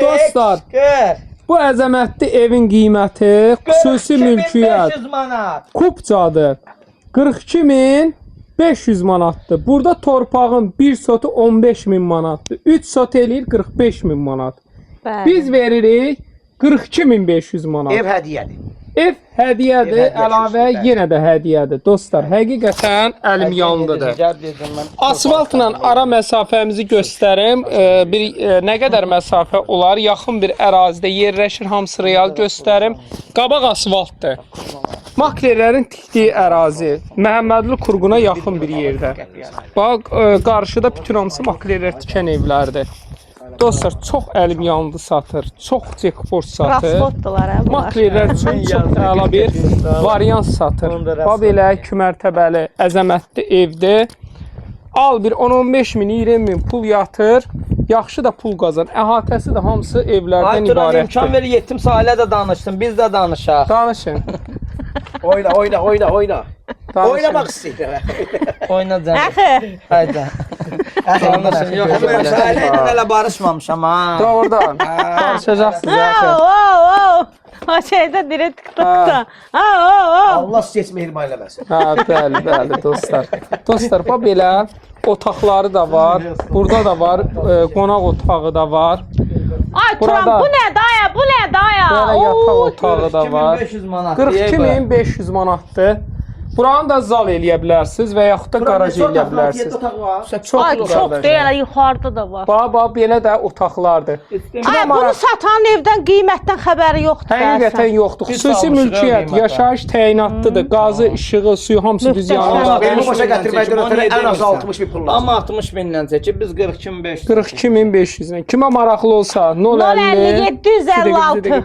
Dostlar, 40. bu əzəmətli evin qiyməti xüsusi mülkiyyət 500 manat. Kupçadır. 42.500 manatdır. Burada torpağın 1 sotu 15.000 manatdır. 3 sot eləyir 45.000 manat. Bəli. Biz veririk 42.500 manat. Ev hədiyyədir. Ev hədiyyədir, Ev hədiyyə əlavə xüsusi, bəli. yenə də hədiyyədir. Dostlar, həqiqətən əlim yanlıdır. Asfaltla ara məsafəmizi göstərim. Bir nə qədər məsafə olar? Yaxın bir ərazidə yerləşir, hamısı real göstərim. Qabaq asfaltdır. Maklerlərin tikdiyi ərazi Məhəmmədli Kurquna yaxın bir yerdə. Bax, qarşıda bütün hamısı maklerlər tikən evlərdir. Dostlar, çox əlim yanlı satır, çox jackpot satır. Rasvoddular hə bunlar. Maklerlər üçün çox əla bir variant satır. Bax belə 2 mərtəbəli əzəmətli evdir. Al bir 10-15 min, 20 min pul yatır. Yaxşı da pul qazan. Əhatəsi də hamısı evlərdən Ay Turan, imkan ibarətdir. ver, yetim sahilə də danışsın, biz də danışaq. Danışın. Oyna, oyna, oyna, oyna. Danışın. Oynamaq istəyirəm. Oyna canım. Axı. Hayda. Danışın, yox. Mən sahilə ilə hələ barışmamışam ha. Doğrudan. Danışacaqsınız axı. Oo, oo, oo. O şeydə direkt TikTokda. Oo, oo. Allah sizi heç mehriban eləməsin. Hə, bəli, bəli dostlar. Dostlar, bax belə otaqları da var. Burada da var, qonaq otağı da var. Ay Turan, Burada- bu nə daya? Bu nə daya? Belə yataq Oo. otağı da var. 4500 manat. 42.500 manatdır. Buranı da zal eləyə bilərsiniz və yaxud da qaraj eləyə bilərsiniz. Otaq var. Çox Ay çox deyil, elə yuxarıda da var. Bax, bax belə də otaqlardır. Ay bunu satan evdən qiymətdən xəbəri yoxdur. Həqiqətən yoxdur. Biz Xüsusi salmışıq mülkiyyət, qiymətə. yaşayış təyinatlıdır. Qazı, işığı, suyu hamısı düz Möhtəşəm. yanır. Benim başa gətirməkdən ötürü ən az 60 min pul lazım. Amma 60 mindən çəkib biz 42.500. 42.500-dən. Kimə maraqlı olsa 050 050 756.